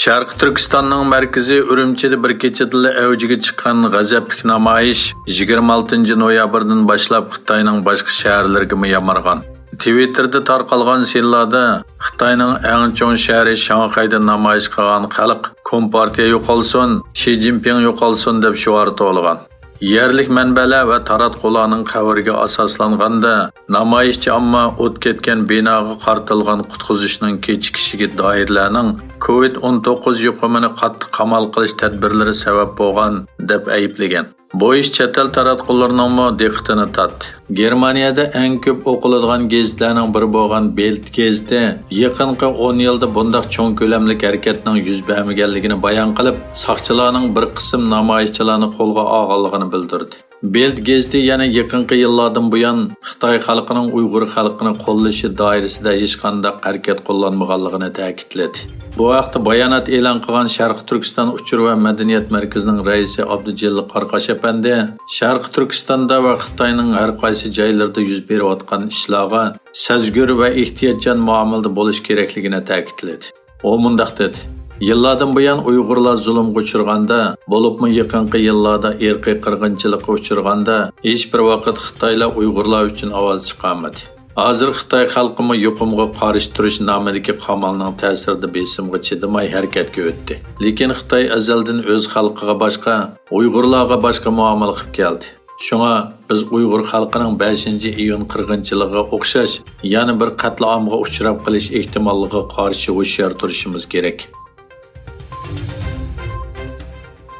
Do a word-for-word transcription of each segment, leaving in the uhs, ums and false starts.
شەرقىي تۈركىستاننىڭ مەركىزى ئۈرۈمچىدە بىر كېچىدىلا ئەۋجىگە چىققان غەزەپلىك نامايىش يىگىرمە ئالتىنچى نويابىردىن باشلاپ خىتاينىڭ باشقا شەھەرلىرىگىمۇ يامرىغان. تىۋىتتېردا تارقالغان سىنلاردا خىتاينىڭ ئەڭ چوڭ شەھىرى شاڭخەيدە نامايىش قىلغان خەلق «كومپارتىيە يوقالسۇن، شى جىنپىڭ يوقالسۇن» دەپ شوئار توۋلىغان. يەرلىك مەنبەلەر ۋە تاراتقۇلارنىڭ خەۋىرىگە ئاساسلانغاندا، نامايىشچى ئامما ئوت كەتكەن بىناغا قارىتىلغان قۇتقۇزۇشنىڭ كېچىكىشىگە دائىرىلەرنىڭ كوۋىد ئون توققۇز يۇقۇمىنى قاتتىق قامال قىلىش تەدبىرلىرى سەۋەب بولغان، دەپ ئەيىبلىگەن. بۇ ئىش چەت ئەل تاراتقۇلىرىنىڭمۇ دىققىتىنى تارتتى. گېرمانىيەدە ئەڭ كۆپ ئوقۇلىدىغان گېزىتلەرنىڭ بىرى بولغان بىلد گېزىتى يېقىنقى ئون يىلدا بۇنداق چوڭ كۆلەملىك ھەرىكەتنىڭ يۈز بەرمىگەنلىكىنى بايان قىلىپ، ساقچىلارنىڭ بىر قىسىم نامايىشچىلارنى قولغا ئالغانلىقىنى بىلدۈردى. بىلد گېزىتى يەنە يېقىنقى يىللاردىن بۇيان خىتاي خەلقىنىڭ ئۇيغۇر خەلقىنى قوللىشى دائىرىسىدە ھېچقانداق ھەرىكەت قوللانمىغانلىقىنى تەكىتلىدى. بۇ ھەقتە بايانات ئېلان قىلغان شەرقىي تۈركىستان ئۇچۇر ۋە مەدەنىيەت مەركىزىنىڭ رەئىسى ئابدۇجېلىل قاراقاش ئەپەندى شەرقىي تۈركىستاندا ۋە خىتاينىڭ ھەر قايسى جايلىرىدا يۈز بېرىۋاتقان ئىشلارغا سەزگۈر ۋە ئېھتىياتچان مۇئامىلىدە بولۇش كېرەكلىكىنى تەكىتلىدى. ئۇ مۇنداق دېدى: يىللاردىن بۇيان ئۇيغۇرلار زۇلۇمغا ئۇچرىغاندا، بولۇپمۇ يېقىنقى يىللاردا ئىرقىي قىرغىنچىلىققا ئۇچرىغاندا، ھېچبىر ۋاقىت خىتايلار ئۇيغۇرلار ئۈچۈن ئاۋاز چىقارمىدى. ھازىر خىتاي خەلقىمۇ يۇقۇمغا قارشى تۇرۇش نامىدىكى قامالنىڭ تەسىرىدە بېسىمغا چىدىماي ھەرىكەتكە ئۆتتى. لېكىن خىتاي ئەزەلدىن ئۆز خەلقىگە باشقا، ئۇيغۇرلارغا باشقا مۇئامىلە قىلىپ كەلدى. شۇڭا بىز ئۇيغۇر خەلقىنىڭ بەشىنچى ئىيۇن قىرغىنچىلىقىغا ئوخشاش يەنە بىر قەتلىئامغا ئۇچراپ قېلىش ئېھتىماللىقىغا قارشى ھوشيار تۇرۇشىمىز كېرەك.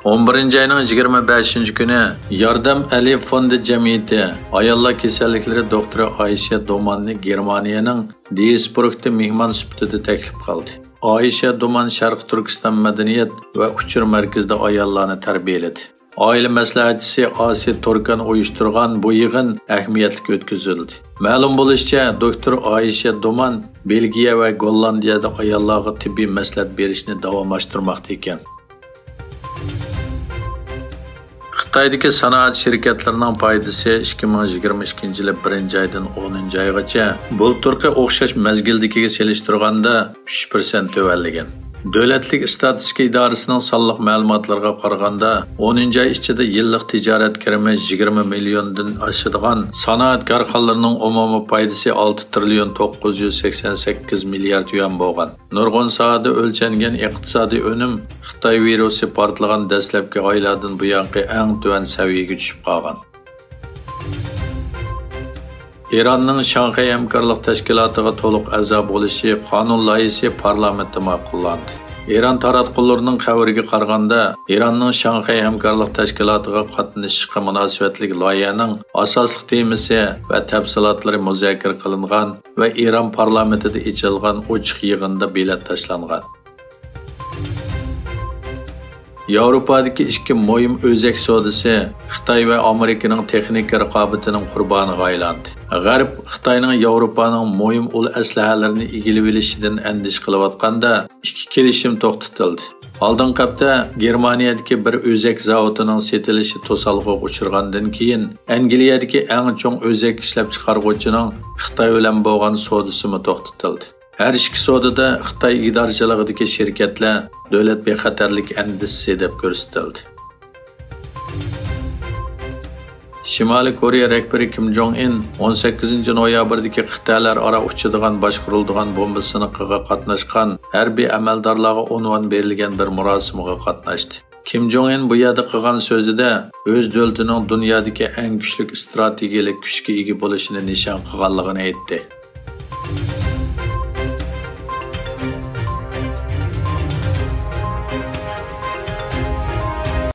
ئون بىرىنچى ئاينىڭ يىگىرمە بەشىنچى كۈنى ياردەم ئەلى فوندى جەمئىيىتى ئاياللار كېسەللىكلىرى دوختۇرى ئايشە دوماننى گېرمانىيەنىڭ دۇيسبۇرگدا مېھمان سۈپىتىدە تەكلىپ قىلدى. ئايشە دومان شەرقىي تۈركىستان مەدەنىيەت ۋە ئۇچۇر مەركىزىدە ئاياللارنى تەربىيەلىدى. ئائىلە مەسلىھەتچىسى ئاسىي تۇركەن ئۇيۇشتۇرغان بۇ يىغىن ئەھمىيەتلىك ئۆتكۈزۈلدى. مەلۇم بولۇشىچە، دوكتور ئايشە دومان بېلگىيە ۋە گوللاندىيەدە ئاياللارغا تېببىي مەسلىھەت بېرىشنى داۋاملاشتۇرماقتا ئىكەن. خىتايدىكى سانائەت شىركەتلىرىنىڭ پايدىسى ئىككى مىڭ يىگىرمە ئىككىنچى يىلى بىرىنچى ئايدىن ئونىنچى ئايغىچە بۇلتۇرقى ئوخشاش مەزگىلدىكىگە سېلىشتۇرغاندا ئۈچ پىرسەنت تۆۋەنلىگەن. دۆلەتلىك ئىستاتىستىكا ئىدارىسىنىڭ سانلىق مەلۇماتلىرىغا قارىغاندا، ئونىنچى ئاي ئىچىدە يىللىق تىجارەت كىرىمى يىگىرمە مىليوندىن ئاشىدىغان سانائەت كارخانىلىرىنىڭ ئومۇمىي پايدىسى ئالتە تىرىليون توققۇز يۈز سەكسەن سەككىز مىليارد يۈەن بولغان. نۇرغۇن ساھەدە ئۆلچەنگەن ئىقتىسادىي ئۈنۈم خىتاي ۋىرۇسى پارتلىغان دەسلەپكى ئايلاردىن بۇيانقى ئەڭ تۆۋەن سەۋىيەگە چۈشۈپ قالغان. ئىراننىڭ شاڭخەي ھەمكارلىق تەشكىلاتىغا تولۇق ئەزا بولۇشى قانۇن لايىھىسى پارلامېنتتا ماقۇللاندى. ئىران تاراتقۇلىرىنىڭ خەۋىرىگە قارىغاندا، ئىراننىڭ شاڭخەي ھەمكارلىق تەشكىلاتىغا قاتنىشىشقا مۇناسىۋەتلىك لايىھەنىڭ ئاساسلىق تېمىسى ۋە تەپسىلاتلىرى مۇزاكىرە قىلىنغان ۋە ئىران پارلامېنتىدا ئېچىلغان ئوچۇق يىغىندا بېلەت تاشلانغان. ياۋروپادىكى ئىككى مۇھىم ئۆزەك سودىسى خىتاي ۋە ئامېرىكىنىڭ تېخنىكا رىقابىتىنىڭ قۇربانىغا ئايلاندى. غەرب خىتاينىڭ ياۋروپانىڭ مۇھىم ئۇل ئەسلىھەلىرىنى ئىگىلىۋېلىشىدىن ئەندىشە قىلىۋاتقاندا، ئىككى كېلىشىم توختىتىلدى. ئالدىنقى ھەپتە گېرمانىيەدىكى بىر ئۆزەك زاۋۇتىنىڭ سېتىلىشى توسالغۇغا ئۇچرىغاندىن كېيىن، ئەنگلىيەدىكى ئەڭ چوڭ ئۆزەك ئىشلەپچىقارغۇچىنىڭ خىتاي بىلەن بولغان سودىسىمۇ توختىتىلدى. ھەر ئىككى سودىدا خىتاي ئىگىدارچىلىقىدىكى شىركەتلەر دۆلەت بىخەتەرلىك ئەندىزىسى دەپ كۆرسىتىلدى. شىمالىي كورېيە رەھبىرى كىم جوڭ ئىن ئون سەككىزىنچى نويابىردىكى قىتئەلەر ئارا ئۇچىدىغان باشقۇرۇلىدىغان بومبا سىنىقىغا قاتناشقان ھەربىي ئەمەلدارلارغا ئۇنۋان بېرىلگەن بىر مۇراسىمغا قاتناشتى. كىم جوڭ ئىن بۇ يەردە قىلغان سۆزىدە ئۆز دۆلىتىنىڭ دۇنيادىكى ئەڭ كۈچلۈك ئىستراتېگىيەلىك كۈچكە ئىگە بولۇشىنى نىشان قىلغانلىقىنى ئېيتتى.